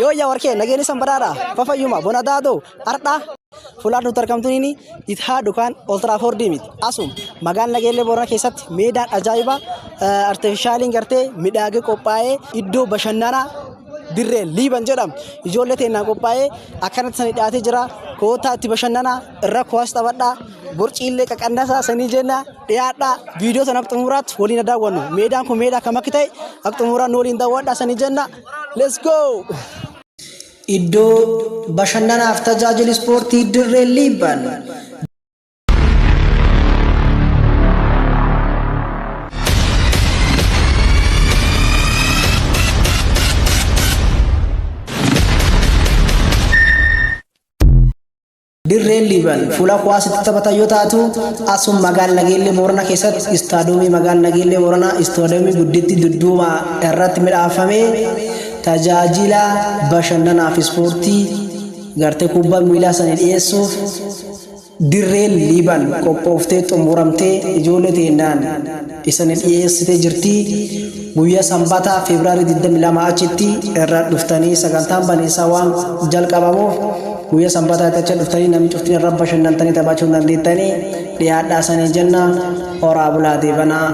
Yoo yaa warkee nageenyi san badhaadha. Fafayyuma bona daadoo ardhaa. Fulaan nuti argamtuun Ithaa Dukaan Old Trafford miti. Asuma magaalaa Nageellee Booranaa keessatti meedaan ajaa'ibaa artifishaaliin gartee midhaagee qophaa'ee iddoo bashannanaa dirree Liiban jedhamu ijoollee teennaan qophaa'ee akkanatti sanii dhiyaatee jira. Kootaa itti bashannanaa irra kuwaas taphadhaa borciillee qaqannasaa sanii jenna dhiyaadhaa viidiyoo sana akka xumuraatti waliin daawwannu. Meedaan kun meedaa kam akka ta'e akka xumuraa nu waliin daawwadhaa sanii jenna. Let's go! Iddoo bashannanaaf tajaajilu ispoortii dirree Liiban. Dirreen Liiban fuula kuwaas itti taphatan yoo taatu, asuma magaalaa Nageellee Booranaa keessatti istaadoomii magaalaa Nageellee Booranaa istaadoomii gudditti dudduuba irratti midhaafamee tajaajila bashannanaaf ispoortii gartee kubbaa miilaa sanii dhiyeessuuf dirreen Liiban qophooftee xumuramtee ijoollee teennaan isani dhiyeessitee jirti. Guyyaa Sanbataa Febraarii 22 achitti irra dhuftanii sagantaan baniinsaa waan jalqabamuuf guyyaa Sanbataatti achi dhuftanii namni cuftiin irra bashannantanii taphachuu dandeettanii dhiyaadhaa sanii jenna. Horaa bulaa deebanaa.